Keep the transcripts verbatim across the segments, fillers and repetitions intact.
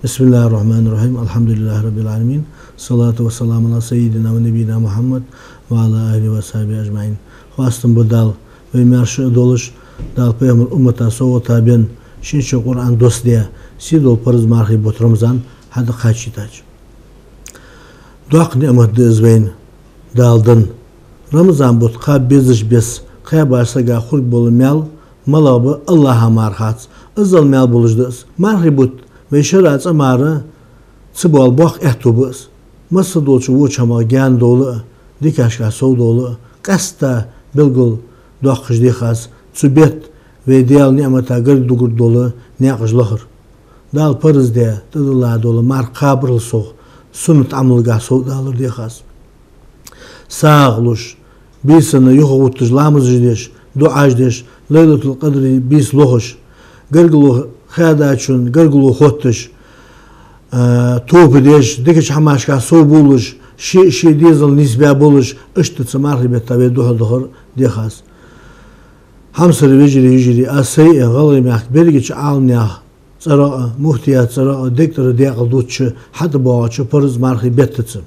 بسم الله الرحمن الرحيم. الحمد لله رب العالمين. الصلاة والسلام على سيدنا ونبينا محمد وعلى آله وصحبه أجمعين. Хоастам ба Далла, вай маьрша а долаш, Дала пайхамара уммата совгӀата бенна, шийна чу Къуръан доссадаь, сий дола парз мархий бутт Рамазан хьатӀакхачийтача. Доккха ниӀмат да из вайна Дала денна. Рамазан бутт кхаба безача беса кхаьбача сага хургбола маьл малагӀа ба, АллахӀа мара хац. Иззал маьл болаш да из. Мархий бутт вай шера цӀа мара ца бола боккха аьттув ба из. Масса долча воча хӀамах гаьна довла а, дикашка совдовла а, къаьстта белгалдоаккхаш деха из цу бетта вай Даьла ниӀмата гарга дугаргдола наькъаш лахар. Дала парз даь, тӀадилла дола марха кхабарал совгӀа, суннат Ӏамалга совдалар деха из. СагӀа луш, бийсанна юхагӀотташ ламазаш деш, дуӀаш деш, Лайлатул-Къадри бийса лохаш, гаргало хаьдачун гаргало хотташ, а, тоба деш, дикача хӀамашка совбувлаш, ший, ший дезал нийсбаь болаш, иштта цу мархий бетта вай духьал дахар деха из. Хьамсара вежарий, йижарий, аз сайга а, ГӀалгӀай мехка берригача Ӏаламнаьха цӀерагӀа а, муфтият цӀерагӀа а дегтӀара даькъала дувцача, хьатӀабоагӀача парз мархий беттаца.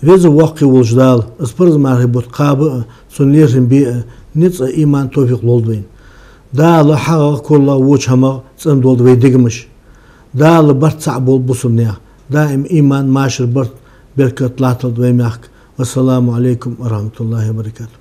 Веза-Воккха волча Дала из парз мархий бутт кхаба а, цунна лерхӀам бе а ницкъ а, иман, товфикъ лолда вайна. Дала хьагӀах, куралах, воча хӀамах цӀендолда вай дегамаш. Дала барт цхьа болба бусалба наьха. Даим иман, машар, барт, беркат латталда вай мехка. والسلام عليكم ورحمة الله وبركاته.